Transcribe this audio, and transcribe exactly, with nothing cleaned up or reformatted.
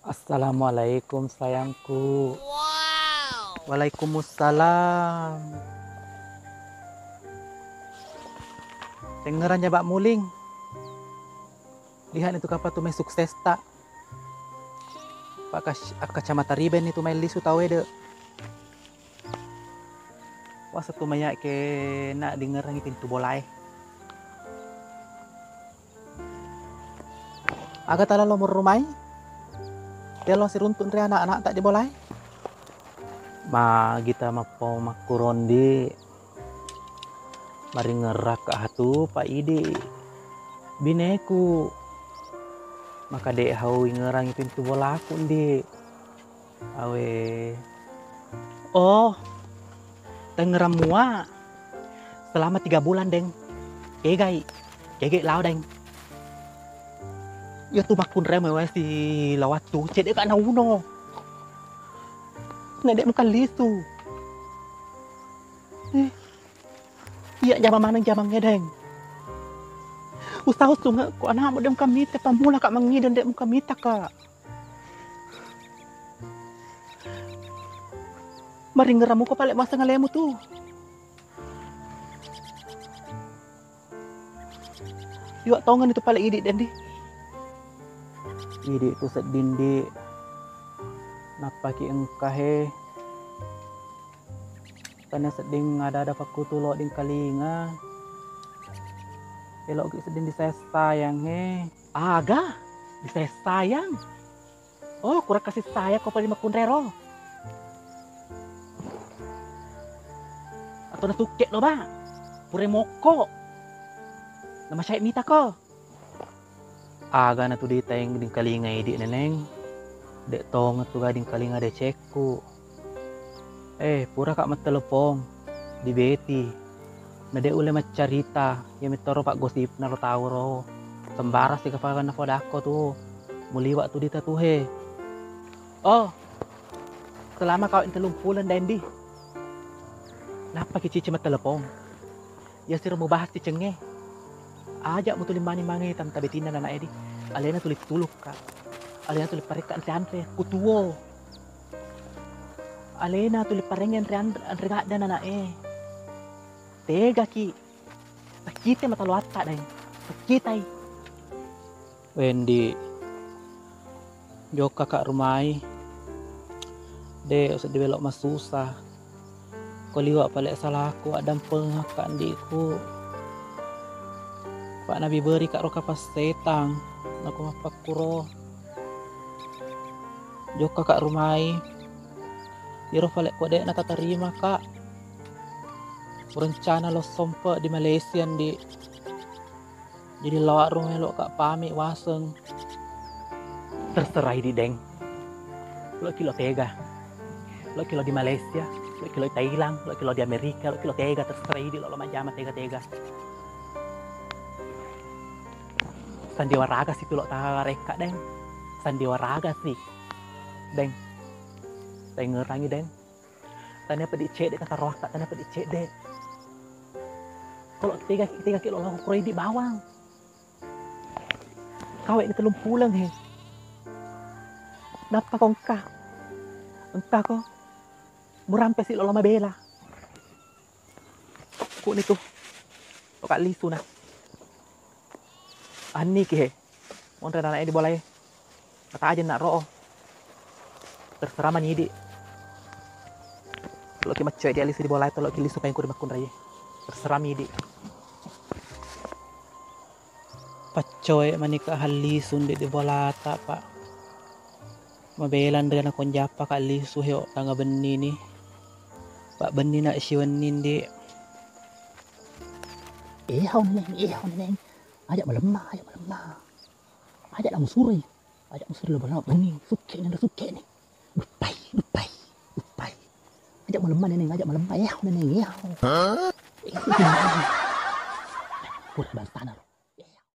Assalamualaikum sayangku. Wow. Waalaikumsalam. Tengngerang jaba muling. Lihat itu kapang tu mai sukses ta. Pak kas-, akkacamata riben itu mai lisu tau ede. Wasa tu mai ke nak dengerangi pintu bolae. Aga tala lo murrumai? Telo siruntu nri anak-anak tak di bolae? Magita mappo makkurondi. Maringerrakka atu pa idi bineku. Maka de hau ingerangi pintu bolaku ndi. Awe. Oh. Tengngerang mua. Selama tiga bulan, Deng. Kegai. Kegai lao, Deng. Iya tu makkunrai mewa si lawattu. Cedde ka nauno. Nede muka lisu. Eh. Iya jama maneng jamang ngedeng. Usah usunge ko anakmu de muka mite pamula ka mangideng de muka mita ka. Maringerang muko pale maseng alemu tu. Iwa tongen itu pale idi dendi. Idi tu sedding di. Nappaki engka he. Tania sedding ada-ada pakkutu lo dingkalinga. Eloki sedding disayang-sayang he. Aga? Disayang-sayang? Oh, kurang kasih sayang ko pale makkunrero. Atau natukke lo ba. Pure mokko. Nama saya mita ko. Aga na tu ditaeng dingkalinga idi neneng. De tong tu ga dingkalinga decekku. Eh, pura ka mattelepong di Beti. Na de ulle maccarita, iya mettoro paggosipna ro tau ro. Sembarang sika paganna podakko tu. Muliwa tu dita tu he. Oh, selama kau tellung puleng dendi. Nappa ki cici mattelepong. Yasiro mubahas ti cengnge. Aja mutuli mani mange tanta betinna nana edi. Alena tuli tulukka. Alena tuli parekka anre-anre. Kutuo. Alena tuli parengnge anre-anre, anre gadda nana e. Tegaki. Takkite mata loatta deng. Takkitai. Wendi, jokkaka rumai, de seddi welo masusa. Ko liwa pale salaku addampengakka andiku. Pak nabi berika ro kapang setang, nako mappakkuro. Jokkaka rumai, iro pale ko de natatarimaka. Rencana lo sompe di Malaysia ndi. Jadi lawa rung eloka pamit waseng. Terserah idi deng. Lo ki lo tega. Lo ki lo di Malaysia, lo ki lo Thailand, lo ki lo di Amerika, lo ki lo tega, terserah idi lo, lo majjama tega-tega. Sandiwaraga si tu lo tarekka deng. Sandiwaraga si. Deng. Tengngerangi deng. Tania pedi cedde kata rohakka, tania pedi cedde. Kalau tega, tega ki lo laku kuro idi bawang. Kawe ni tellung puleng he. Nappa ko engka. Engka ko. Murampe si lo mabela. Kuni tu. Lo ka lisu na. Anni ki he. Monre nana e di bola e. Kata aja nak ro'o. Terserah mani idi. Lo ki maccoe di alisu di bola e, lo ki lisu paingku di makkunrai. Terserah midi. Paccoe mani ka hallisu ndi di bolata, Pak. Mabela nrena konjappa ka lisu heo tanga benni ni. Pak benni nak siwenni ndi. Eh, hau neneng, eh, hau neneng. Aja malemma, aja malemma. Aja nak musuroi. Aja musuroi lo bola benni. Sukke ni, sukke ni. Dupai, dupai, dupai. Aja malemma neneng, aja malemma. Eh, hau neneng, eh, hau. Hah? Eh, pura bantana lo.